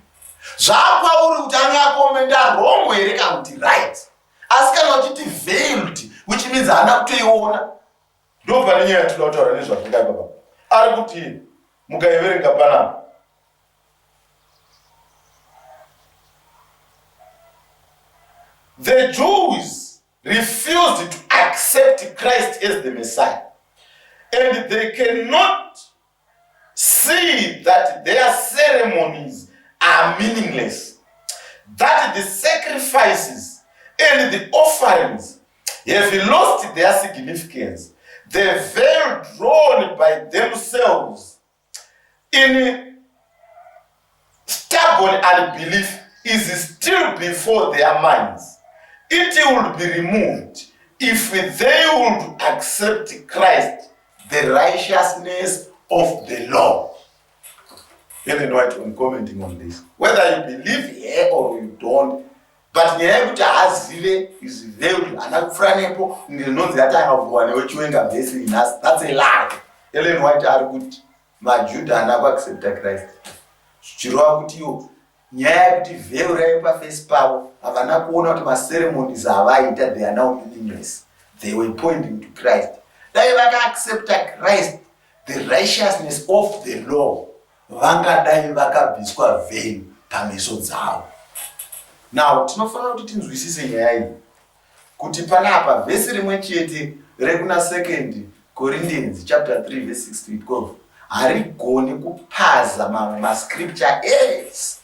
zvakwauri kuti anga akomenda wrong here kana kuti right asi kana uchiti veiled which means haana kutoiona Ndopane nyaya yatinoda kutaura nezvazvo ngai baba. Ari kuti mukaiverenga panapa. The Jews refused to accept Christ as the Messiah and they cannot see that their ceremonies are meaningless, that the sacrifices and the offerings have lost their significance, the veil drawn by themselves in stubborn unbelief is still before their minds. It will be removed if they would accept Christ the righteousness of the law. Ellen White on commenting on this. Whether you believe here or you don't, but nyaya yekuti haazive is veiled, haana kupfura nepo, ndinonzi yatanga kuwa newechiwenga vhesi nhasi. That's a lie. Ellen White ari kuti maJuda haana kuaccepta Christ. Zvichireva kuti iwo Nyaya yekuti veil raive paface pavo havana kuona kuti maceremonies avaiita they are now meaningless. They were pointing to Christ. Dai vakaaccepta Christ the righteousness of the law vangadai vakabviswa veil pameso dzavo. Now tinofanira kuti tinzwisise nyaya iyi kuti panapa vhesi rimwe chete rekuna second Corinthians chapter 3 verse 6 to 12 harigoni kupaza mamwe mascripture ese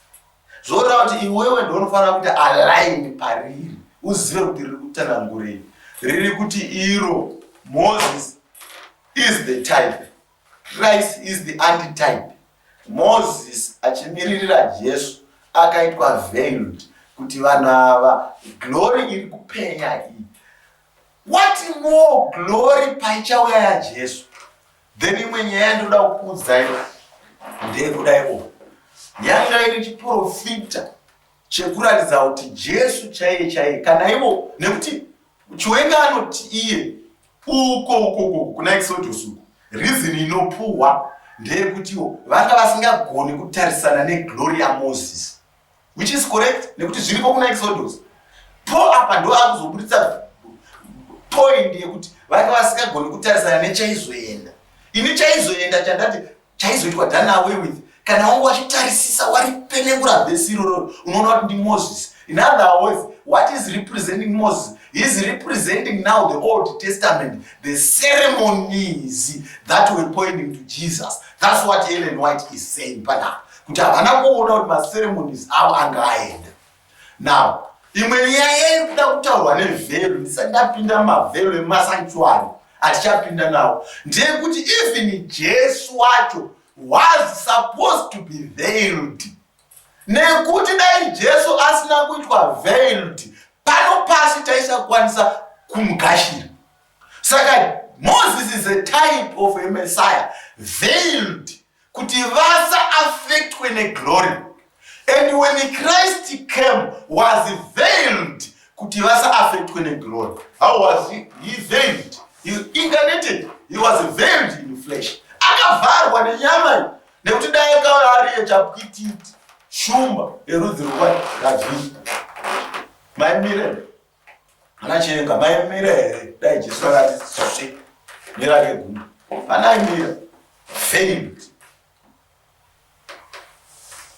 zvoreva kuti iwewe ndounofanira kuti align pariri uzive kuti riri kutsanangurei riri kuti iro Moses is the type Christ is the antitype Moses achimiririra Jesu akaitwa veiled kuti vanhu ava glory iri kupenya iyi What more glory paichauya yaJesu. Then imwe nyaya yandinoda kukuudzai ndeyekudai o yanga iri chiprofita chekuratidza kuti Jesu chaiye chaiye kana ivo nekuti Chiwenga anoti iye uko uko uko kuna Exodus uko reason inopuhwa ndeyekutiwo vanga vasingagoni kutarisana neglory yaMoses which is correct nekuti zviriko kuna Exodus. Paul apa ndo akuzoburitsa point yekuti vanga vasingagoni kutarisana nechaizoenda. Ini chaizoenda chandati chaizoitwa done away with kana wangu wachitarisisa waripenengura vhesi iroro unoona kuti ndiMoses. In other words, what is representing Moses? He is representing now the Old Testament, the ceremonies that were pointing to Jesus. That's what Ellen White is saying panapa. Kuti havana kuona kuti maceremonies avo anga aenda. Now, imwe nyaya iri kuda kutaurwa nevhero ndisati ndapinda mumavhero emasanctuary atichapinda nawo ndeyekuti even Jesu wacho was supposed to be veiled. Nekuti dai Jesu asina kuitwa veiled, pano pasi taisakwanisa kumugashira. Saka Moses is a type of a Messiah veiled kuti vasa affectwe neglory. And when Christ came was veiled kuti vasa affectwe neglory. How was he, he veiled? He incarnated. He was veiled in flesh. Akavharwa nenyama iyi nekuti dai akauya ari yechapwititi shumba yerudzi rwakadavhidhi. Maimire Ana Chirenga maimira here? Dai Jesu akati svi nerake gumbo. Panaimira failed.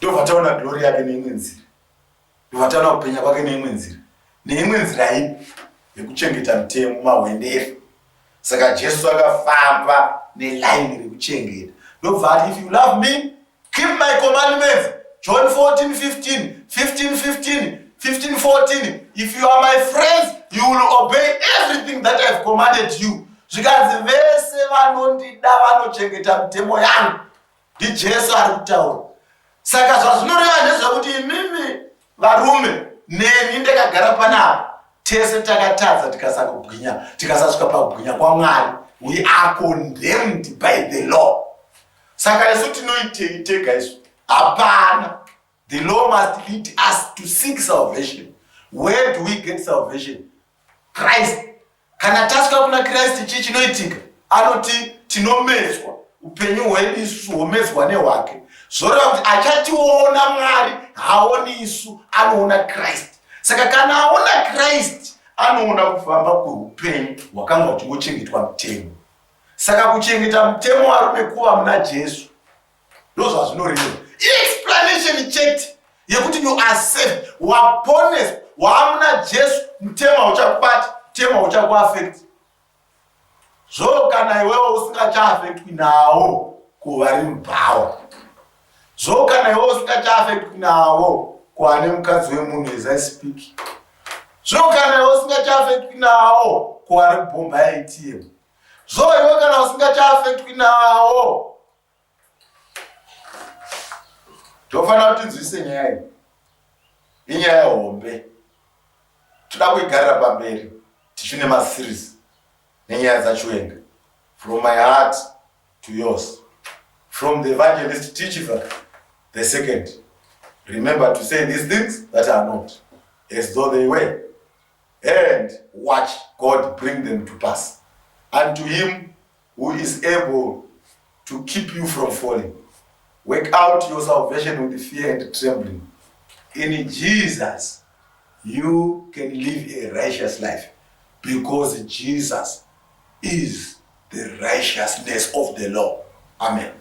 Ndobva taona glory yake neimwe nzira. Ndobva taona kupenya kwake neimwe nzira. Neimwe nzira ipi yekuchengeta mutemo mahwendefa. Saka Jesu akafamba nelaini rekuchengeta. Ndobva ati if you love me Keep my commandments. John 14, 15, 15, 15, 15, 14. If you are my friends, you will obey everything that I've commanded you. Zvikanzi vese vanondida vanochengeta mitemo yangu. NdiJesu ari kutaura. Saka zvazvinoreva ndezvekuti imimi varume neni ndakagara panapa tese takatadza tikasakubwinya tikasasvika pakubwinya kwaMwari. We are condemned by the law. Saka isu tinoitei tega isu? Hapana. The law must lead us to seek salvation. Where do we get salvation? Christ. Kana tasvika kuna Christ chii chinoitika? Anoti tinomedzwa upenyu hwedu isusu hwomedzwa nehwake. Zvoreva kuti achationa Mwari haoni isu, anoona Christ. Saka kana aona Christ anoona kufamba kweupenyu hwakanga huchingochengetwa mutemo. Saka kuchengeta mutemo varume kuva muna Jesu ndozvazvinoreva. Iexplanation chete yekuti you are saved, waponeswa, waamuna Jesu, mutemo hauchakubati, mutemo hauchakuafekti. Zvo kana iwewe usingachaafektwi nawo kuva ri mubhawa. Zvo kana iwewe usingachaafektwi nawo kuva nemukadzi wemunhu as I speak. Zvo kana iwe usingachaafektwi nawo kuva ri kubhomba yaATM. Zvo iwe kana usingachaafektwi nawo tofanira kuti tinzwise nyaya iyi. Inyaya hombe. Toda kuigarira pamberi tichine maseries nenyaya dzaChiwenga. From my heart to yours. From the evangelist Tichifa the second. Remember to say these things that are not as though they were and watch God bring them to pass. Unto him who is able to keep you from falling. Work out your salvation with fear and trembling. In Jesus, you can live a righteous life because Jesus is the righteousness of the law. Amen.